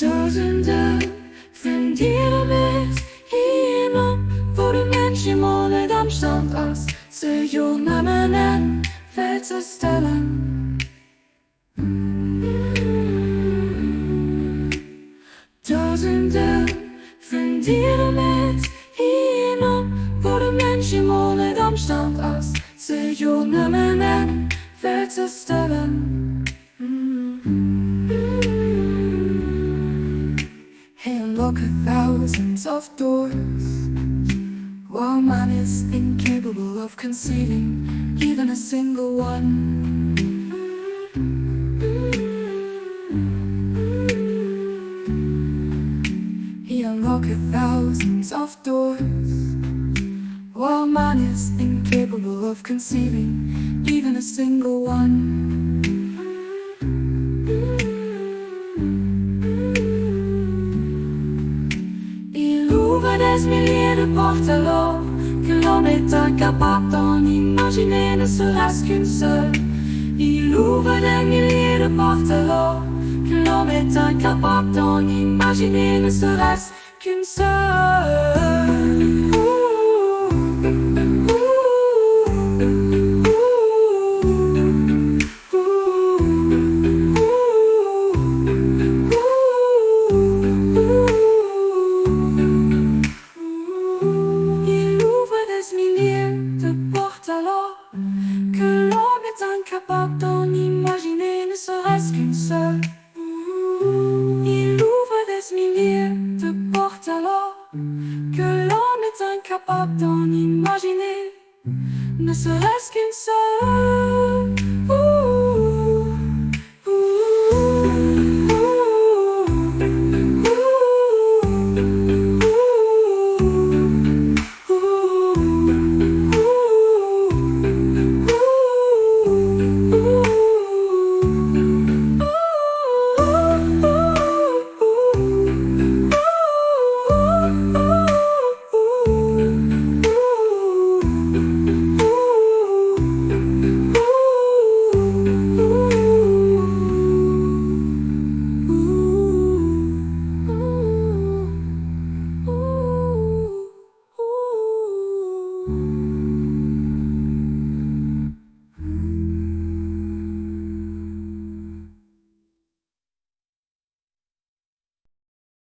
Dausende vun Diere mécht hien op, wou de Mënsch emol net amstand ass, se jo nëmmen eng virzestellen. Dausende vun Diere mécht hien op, wou de Mënsch emol net amstand ass, se jo nëmmen eng virzestellen. He unlocketh thousands of doors, while man is incapable of conceiving even a single one. He unlocketh thousands of doors, while man is incapable of conceiving even a single one. Il ouvre des milliers de portes alors que l'homme est incapable d'en imaginer ne serait-ce qu'une seule. Il ouvre des milliers de portes alors que l'homme est incapable d'en imaginer ne serait-ce qu'une seule. Il ouvre des milliers de portes alors que l'homme est incapable d'en imaginer ne serait-ce qu'une seule. Il ouvre des milliers de portes alors que l'homme est incapable d'en imaginer ne serait-ce qu'une seule.